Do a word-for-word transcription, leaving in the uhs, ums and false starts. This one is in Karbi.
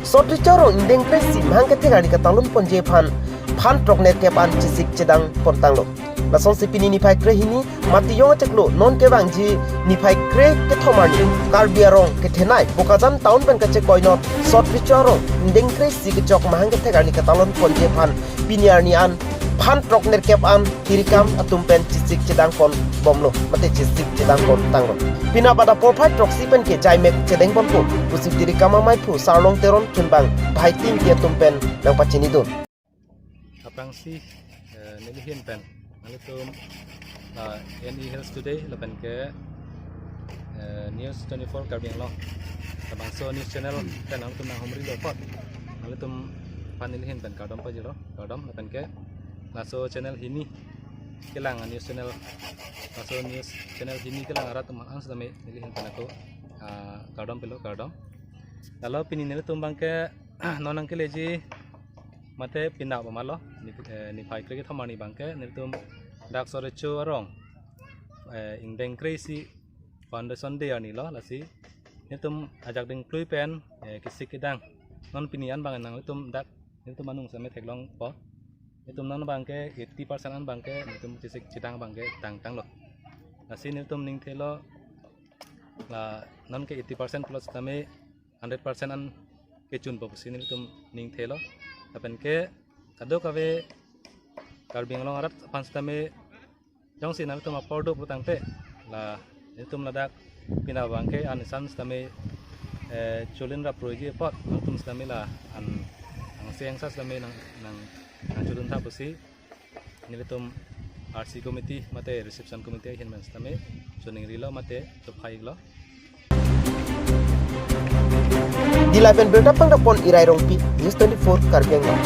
Sot recho arong ingdeng kre-isi mahang kethek arni katalon ponji aphan phan throk nerkep an chesik chedang pontanglo. Lasonsi pini niphai kre-hini Matijong achiklo non kevangji niphai kre kethom arni Karbi arong kethenei Bokajan town pen kachekoi not sot recho arong ingdeng kre-isi kechok mahang kethek arni katalon ponji aphan pini arni an phan throk nerkep an tirikam atum pen chesik chedang pon bomlo mate chesik chedang pontanglo. Penap adap porphai throksi pen ke jaimek chedeng ponpo pusi tirikam amaiphu Sarlong Teron chunbang Bhai Tingki atum pen nangpachinidun. Aphrangsi, eh, nelihin pen nanglitum, ah, N E Hills Today lapen ke, eh, News twenty-four Karbi Anglong, labangso news channel pen nanglitum nanghumrilo apot nanglitum aphan nelihin pen kardom pajirlo, kardom. Lapen ke laso channel hini kelang, news channel, laso news channel hini kelang arat atum an sitame nelihin pen ako, ah, kardom pilo, kardom. Lalo pini nelitum abangke non nangkeleji mate penap amalo, ni, eh, niphai kre kethom arni abangke nelitum dak sot recho arong, eh, ingdeng kre-isi foundation day arni lo, lasi nelitum ajak dingklui pen, eh, kesik kedang. Non pini an abang nanglitum dak nelitum anung sitame theklongpo. Nelitum non abangke eighty percent an abangke nelitum chesik chedang abangke tangtanglo. Lasi nelitum ningthelo, la non ke eighty percent plus sitame hundred percent an kechunpo pusi nelitum ningthelo. Lapen ke kadokave Karbi Anglong arat aphan sitame jongsi nanglitum apor do putangte, la nelitum ladak penap abangke an isan sitame, eh, cholin rap proiji apot nanglitum sitame la an angse angsa sitame nang, nang, nangcholin tha pusi nelitum R C committee mate reception committee ahin pen sitame choningrilo mate chophai-iklo. Dila pen birta pangdapon Irai Rongpi, News twenty-four Karbi Anglong.